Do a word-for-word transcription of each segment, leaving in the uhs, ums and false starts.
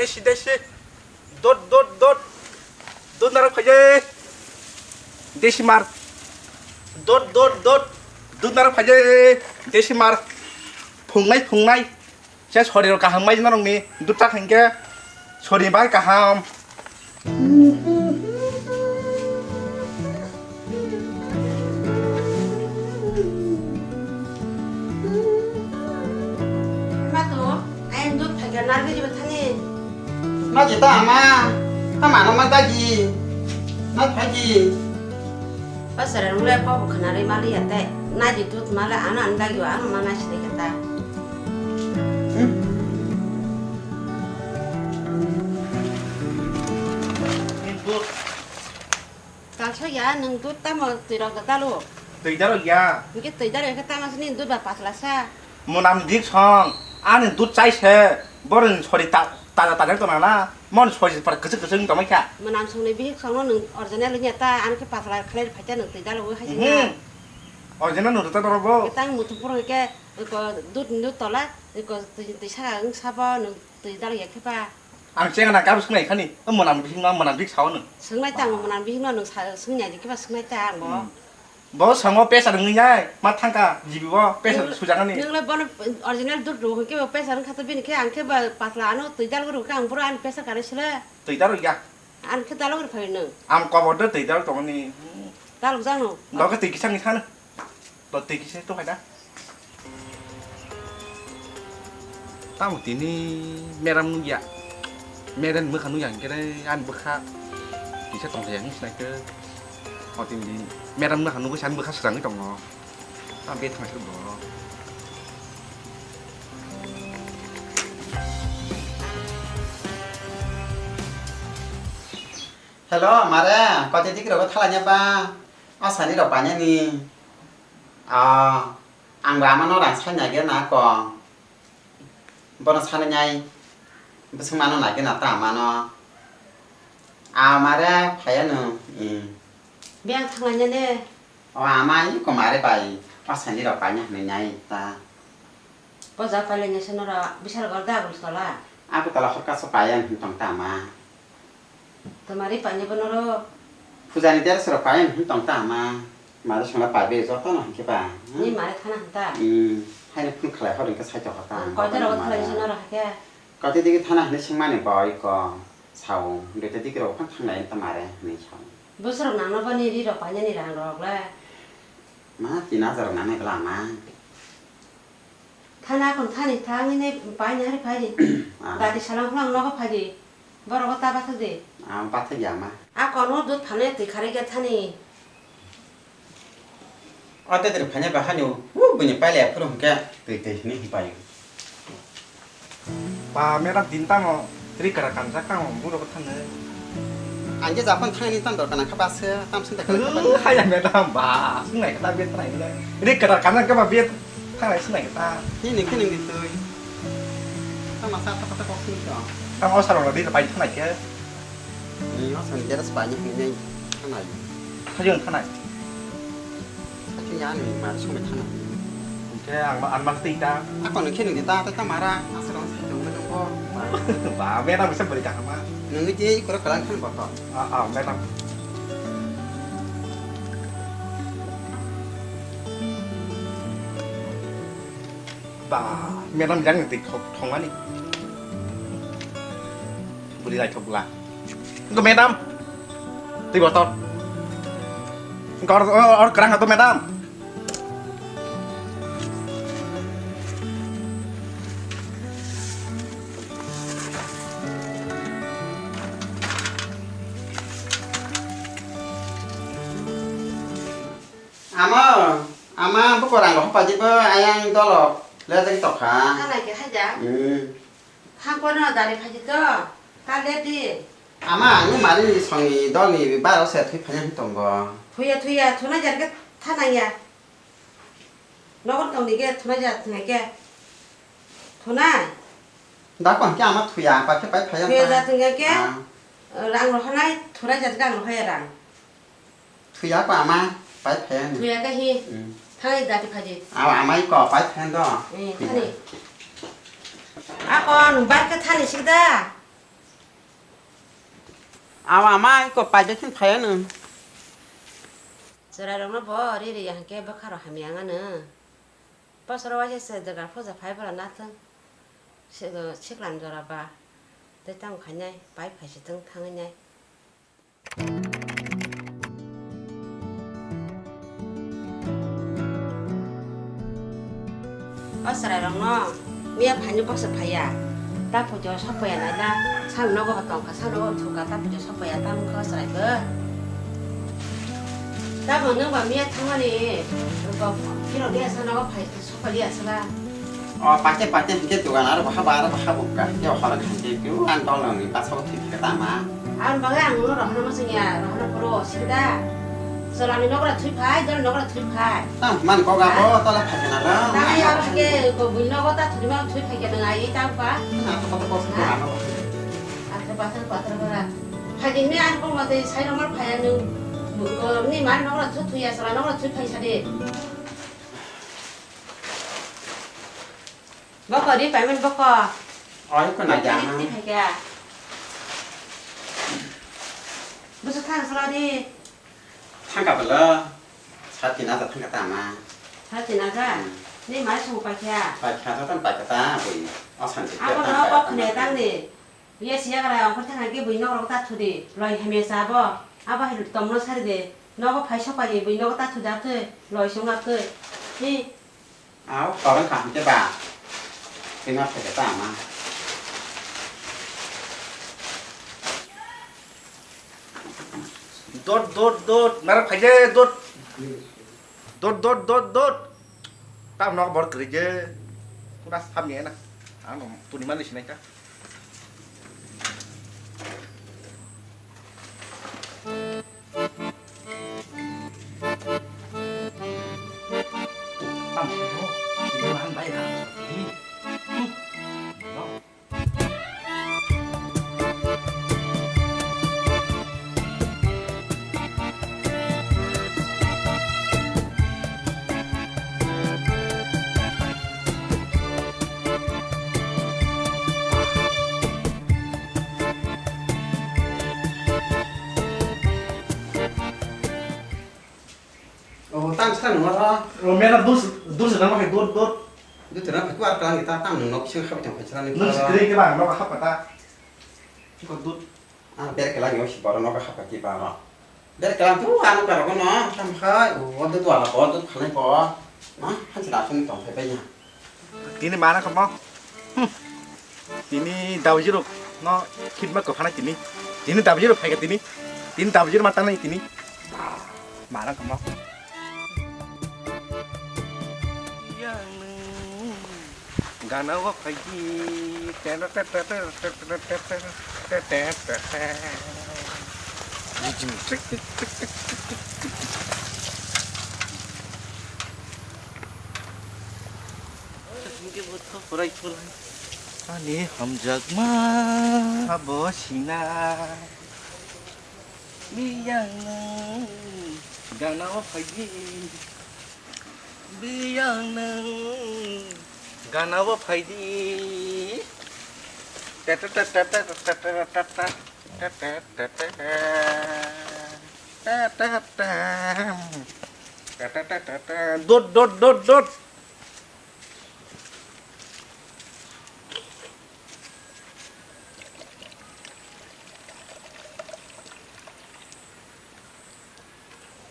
Desi, desi. Dot, dot, dot. Dot narok phaijai. Desi mar. Dot, dot, dot. Dot narok phaijai. Desi mar. Phungnai, phungnai. Se sori rok kaham mai norok ni. Dot tak hingke sori bai kaham. Mato, ayang dut phaikha narwgwi jibo thani. Naji ta ama, ta mano ma dagi, na phagi. Pasara rule pobo khana re mali ya te, naji dut mala ano ano dagi ano mana sini kata. Hmm. Talso ya, nwng dut tamo twi rok da dalo? Twi dalo ya. Hwnkhe twi dalo khe tamo sini dut ba patla sa. Monam dik song, ani dut chai se, boroni sori ta-, taja taja tong na, mon sori par kwchwk kwchwk tongmai kha. Monam songni bihik songno nwng original wngya ta, ani khe patla khlai phai ta nwng twi dalo hai sini. Mhm. Original nwng rwta doro bo. Tang mutu puro khe ko dut dut tola, ko twi twi saka wng sabo nwng twi dalo ya khe ba. Ang chengna kabo swngnai khani, o mwnam bihikno, mwnam bihik sao nwng. Swngnai tamo mwnam bihikno nwng sa-, swngnai di khe ba swngnai ta ang bo. Hmm. Bo swngo pressure wngwi nai, ma thangka G B o pressure Nwng-, sujaknani. Nwngla bono original dut rw hwnkhe bo pressure wngkha to bini khe ang khe ba patla ano twi dal rw khe ang boro ani pressure kanwi sle. Twi dal rw ya. Ang khe dal rw phai nwng. Ang kobor de twi dal tongni. Dal rw jang no. Doke twi kisang ni khano. Bo twi kisa to khaida. Tamo tini meram nukya. Meram mwkha nukya hwnkhe ani bwkha kisa tongthai yang sinai khe. O tini meram mwkha nukwi sani bwkha swrangwi tongo. Tamo bethang se bo. Hello, mare, koti dik rogo thalanya ba? O sani rok painani. Ah, ang ramano rang sai nai gena ko. Bono sanai nai, bwswk mano nai gena ta mano. Ah, mare phaiya no. Hmm. Biyang thanglainani. O ama, iko mare bai, o sani rok paina hinwi nai ta. Boja pailai nai se nora, bisal gor da agul tola. Aku tola horka so paiya hinwi tong ta ma. Tamari painai bo noro. Pujani dress rok paiya hinwi tong ta ma. Mare songla paibe joto no hinkhe ba. Ni mare thana hinta. Hmm, haino phone khlai hor hinkhe sai tokha ta. Koita rogo thalai se nora hake. Koita digi thana hinwi swngmani bo iko. Sao, duita digi rok phang thanglai ta mare hinwi sao. Bwswrok nangno bani ri rok painani rang rok le. Ma, tin hajar rok nangnai bwla ma. Thana kon thani thangwi ne paina hari phai di. Ah. Dati salang phulang nogo phai di. Borok ta bathak di. Ah, bathak ya ma. A kono dut phane twi khari khe thani. O tei tei phanya ba hani o, o buini pailai phuru hwnkhe twi twi hinwi hwnpai o. Ba, madam, din tamo ri kwrak kanjak tamo, borok thangwi. Ang khe japan thangni tam dor kana kha bus khe, tam sung da kha. Hwng, haya madam, ba, sung nai kha ta bet thanai le. Ri kwrak kanjak khe ba bet thangnai sung nai kha ta. Ni ni khe nung di twi. Tamo sa ta ta kok sung to. Tamo sa ro ri pai thanai khe. Ni o song jelas banyak ni nai thanai. Hajung thanai. Hajung ya ni ma song thanai. Oke, ang ang mas tita. Ako nung khe nung ta ta mara asal ang sa jong jong ko. Ba, madam bisa beri kahama. Nung je ikora kalang khan boto. Ah, ah, madam. Ba, madam jang ni thok thongmani. Buri lai thok bla. Engko madam. Twi botol. Engko or, or, or kerang atau madam. Ama, ama buko rang rok paji bo ayang dolok le jagi tokha. Ana ke haja. Hmm. Hangkono dari phaji to, ta le di. Ama, ang mari ni songni dolni baro se thui phanya hin tongo. Thuya, thuya, thuna jar ke thana ya. Nogon tongni ke thuna jar thuna ke. Thuna. Da kon ke ama thuya, pa ke pai phaya. Thuya jar thuna ke. Ah. Rang rohanai, thuna jar ke ang rohaya rang. Thuya ko ama, pai phayan. Thuya ka hi. Hmm. Thani dati phaji. Aw, amai ko, pai phayan do. Eh, thuya. Thani. Ako, nung bar ka thani sikda. Aw ama, iko paida khin phaiya nung. Chwrairokno bo ri ri ya hwnkhe bwkha rok hamya wngano. Bosoro waisa se jaga puja phai bwla nathwng. Se-, siklam jora ba tei tamo khainai pai phaisitwng thangwi nai. O chwrairokno miya phaini boksa phaiya. Ta pujo sopaiya naina, sal nogo bo tongkha, sal nogo thukha, ta pujo sopaiya, tamo wngkha o chwrairok. Tamo nwng ba miya thangmani, kok phirok liya sa nogo phai. Sokaliya sala. O, pate, pate, hingke dogan aro baha ba, aro baha bukka. Hingke o horo khaite, keu ang tolong ni basa bo thwi khe tama. Ang bagai ang no rohno mo singya, rohno poro, sikda. Solani nogra thwi phai, dol nogra thwi phai. Tam man ko ga bo, tola phai na la. Tangai aro hingke ko bui nogo ta thwi ma thwi phai khe nang ai tam pa. Na to koto koto ko ano. Atra pathar pathar bara. Phai din ne ang ko ma de sai normal phai anu. Ko ni man nogra thwi thwi ya, sala nogra thwi phai sade. Bokori, payment bokor. Oi, ko na jana. Tini tini phaikha. Busu thang sala di. Thangka bala. Sati na ta thangka tama. Sati na ta. Hmm. Ni mai sung paikha. Paikha ta tan paikha ta bui. Asan si. Abo no kok ne tang ni. Ye siya kara ongkhor thang ke bui nok rok ta thudi. Loi hemesa abo. Abo hai tomno sari de. Nogo phai sopai bui nogo ta thudi athe. Loi sung athe. Hi. Au, torong kaham khe ba. Tengma phaikhe ta ama. Dot, dot, dot. Nara phaikhe dot. Dot, dot, dot, dot. Tam nok bor kwrwi je. Kuna samye na. Ano tuni mani sinai ta. Oh, tang sa nung oro. Oh, mera dur, dur sa nang hai dur, dur. Dur sa nang hai kuar kang kita tang nung nok sing khabai tong phai sa nung. Nung si kre ke bang nok hap kata. Ko dur. Ah, ber kelang yo si boro nok hap kati ba ro. Ber kelang tu anu karo kono tam khai. Oh, dur tu ala ko dur khalai ko. Ah, han sa nung tong phai bai ya. Tini mana kamo? Hmm. Tini dabaji rok no khidmat ko phana tini. Tini dabaji rok phaika tini. Tini dabaji rok matang nai tini. Mana kamo? Yang gana wa phaji. Ani hamjakma sabo sina. Biyang nang gana o phaidi. Biyang nang gana o phaidi. Ta ta ta ta ta ta ta ta ta ta ta ta ta ta. Ta ta ta. Ta ta ta ta ta. Dot dot dot dot.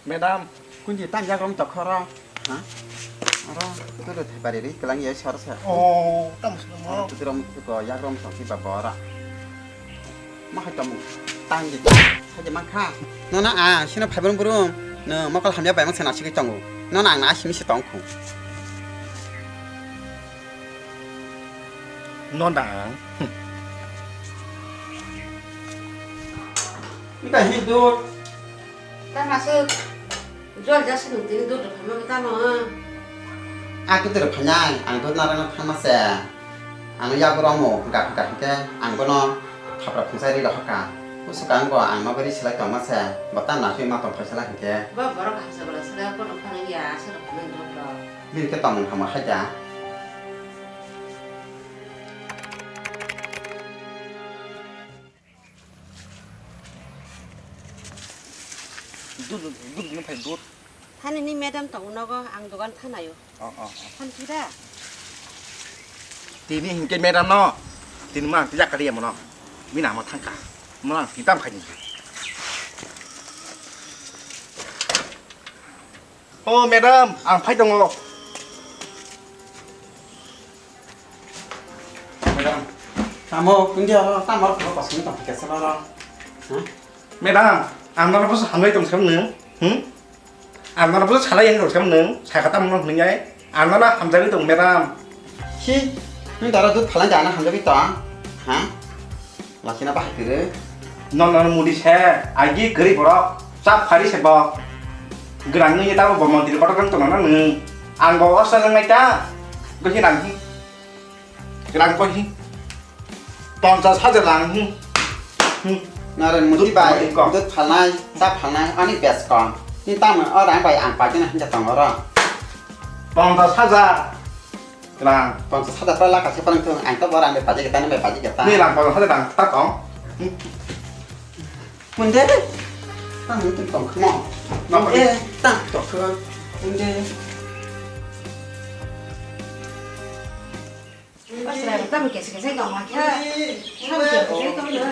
Madam. Kunji tang yak rom tokho ro. Ha? Oro, tu de thai bari ri kelang ye sar sa. Oh, tam sino mo. Tu rom tu ko yak rom tong ki ba bora. Ma hai tamu. Tang di. Sa je mang kha. No na a, sino phai brum brum. No mokol hamya bai mang sana sigi tongo. No na ang na simi si tong khu. No na ang. Ita hi dut. Tama se jol jasi nung tini dut rwphaima tamo. Ang dut rwphainai, ang dut narwkna thangma se. Ano yago romo gapha gapha khe ang bono thapra phungsa ri rohorkha. Usukang bo ang nogo ri selai tongma se, bo tamna sui ma tong phaisala hinkhe. Bo borok hamsa bwla sila bono phano ya, aswk rwphaimani dut rok. Bini khe tongmung hamma khaida. Dud, dud, dud, dud, phai, dud. Thani ni madam tongo nogo, ang dogan thanayo. Oh, oh, oh. Thansi da? Tini hinkhe madam no, tini mang tijak kali ya mono. Bini amo thangka. Mono ang titam khai ni. Oh, madam, ang phai tongo. Madam. Tamo, kundi oro, tamo oro, pasang tong kesa oro. Hah? Madam, ang nono boso hamjai tong sam nung. Hmm? Ang nono boso salai yang tong sam nung. Sakha tamo nung nai. Ang nono hamjai tong, madam. Hi, nung dara dud phalang jana hamjai tong. Ha? Lakina bahai kiri. Nono mudi se, agi gari borok. Chap phari se bo. Gerang nung ye tamo bo montri kotor kang tong nung. Ang bo osa nang nai ta. Gosi nang hi. Rang koi hi? Ponchas hajar rang hi? Hmm. Naren mudi bai, dud phalnai, cha phalnai, ani bes kom. Ni tamo o rang bai ang paidina hinja tongo ro. Ponchas hajar rang. Ponchas hajar pala kasi parang thung, ang to bo rang bai paji kita, nang bai paji kita. Ni rang ponchas hajar rang ta tong. Hmm. Munde, tang muitu tongkhmo. Nokni. Munde, tang tongkhmo. Munde. Basra, tamo kesa kesa tong ma kha. Tamo kesa kesa tong na.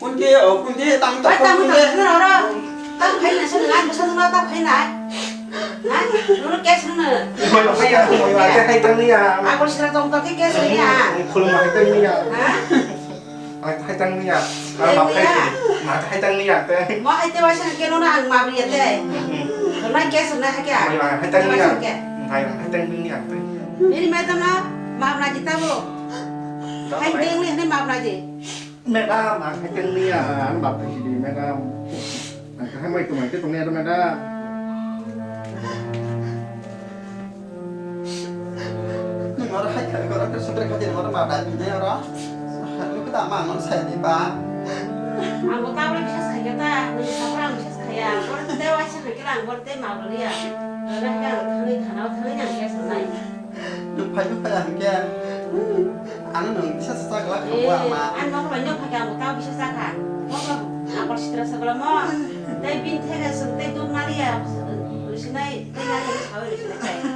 Munde, o munde, tang tongkhmo. Tamo tongkhmo oro. Tamo khai na sana, ngan sana na tamo khai na. Ha? Nuru kesa na. Khulum hai tang ni ya. Aku sira tong tong kesa ni ya. Khulum hai tang ni ya. Ha? Ang hai tang ni ya. Ang ma hai ni ya. Ma hai tang ni ya te. Ma hai te waisa ke no na ang ma bri ya te. Hmm. Rwnai ke swnai ha kya? Mai ma hai tang ni ya. Hai hai tang ni ya te. Ini madam na ma bna ji tabo. Hai ding ni ma bna ji. Madam, ang hai tang ni ya. Ang ma bri ji madam. Ang hai mai tu mai te tong ni ya madam. Nung oro hai kha, oro khe sotro kha, nung oro ma dai bini oro. Nung khe da ma ang sai di ba. Ang bo tabra bisa sai kha ta, nung tabra ang bisa sai ya. Oro te waisa nang khe ang oro te ma bo liya. Oro khe ang thangwi khana o thangwi nang khe sanai. Nung phai nung phai ang khe. Ano nung bisa sa sa gla kha bo ama. Ang nok bai nok phai kha ang bo tabra bisa sa kha. Nok bai ang bo sitra sa gla mo. Tei bini thega sung tei duk naliya. Rusinai tei naliya sawi rusinai.